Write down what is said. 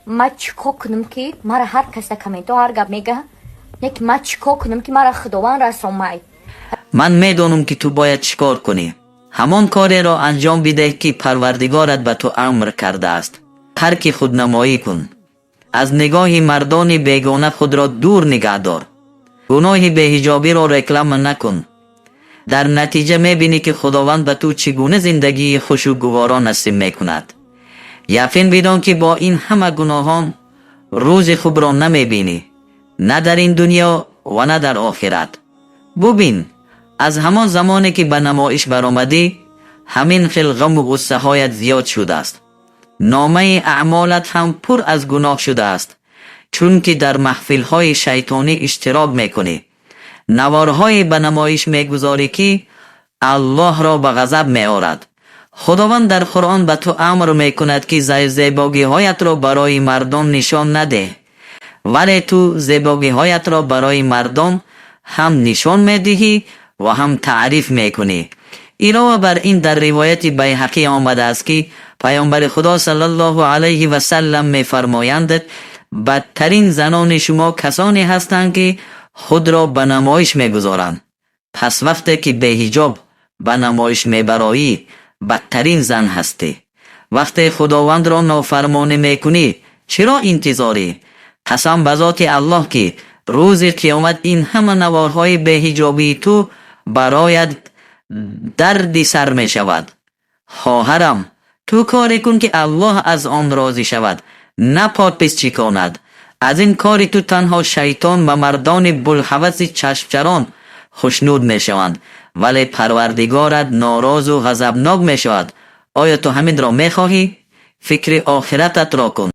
Ман чӣ кор кунам, ки мара ҳар кас дар комментҳо ҳар гап мега, не ки ман чӣ кор кунам, ки мара Худованд расомай? Ман медонам, ки ту бояд чӣ кор кунӣ. Ҳамон кореро анҷом бидеҳ, ки Парвардигорат ба ту амр кардааст. Тарки худнамоӣ кун, аз нигоҳи мардони бегона худро дур нигаҳ дор, гуноҳи беҳиҷобиро реклама накун. Дар натиҷа мебинӣ, ки Худованд ба ту чӣ гуна зиндагии хушу гуворо насиб мекунад. Яқин бидон, ки бо ин ҳама гуноҳон рӯзи хубро намебинӣ, на дар ин дунё ва на дар охират. Бубин, аз ҳамон замоне ки ба намоиш баромадӣ, ҳамин хел ғаму ғуссаҳоят зиёд шудааст. Номаи аъмолат ҳам пур аз гуноҳ шудааст, чунки дар маҳфилҳои шайтонӣ иштирок мекунӣ, наворҳое ба намоиш мегузорӣ, ки Аллоҳро ба ғазаб меорад. Худованд дар Қуръон ба ту амр мекунад, ки зебогиҳоятро барои мардон нишон надеҳ, вале ту зебогиҳоятро барои мардон ҳам нишон медиҳӣ ва ҳам таъриф мекунӣ. Илова бар ин, дар ривояти Байҳақӣ омадааст, ки Паёмбари Худо саллаллоҳу алайҳи васаллам мефармоянд: «Бадтарин занони шумо касоне ҳастанд, ки худро ба намоиш мегузоранд». Пас вақте ки беҳиҷоб ба намоиш мебароӣ, бадтарин зан ҳастӣ. Вақте Худовандро нофармонӣ мекунӣ, чиро интизорӣ? Қасам ба зоти Аллоҳ, ки рӯзи қиёмат ин ҳама наворҳои беҳиҷобии ту бароят дарди сар мешавад. Хоҳарам, ту коре кун, ки Аллоҳ аз он розӣ шавад, на подписчиконат. Аз ин кори ту танҳо шайтон ва мардони булҳаваси чашмчарон хушнуд мешаванд, вале Парвардигорат норозу ғазабнок мешавад. Оё ту ҳаминро мехоҳӣ? Фикри охирататро кун.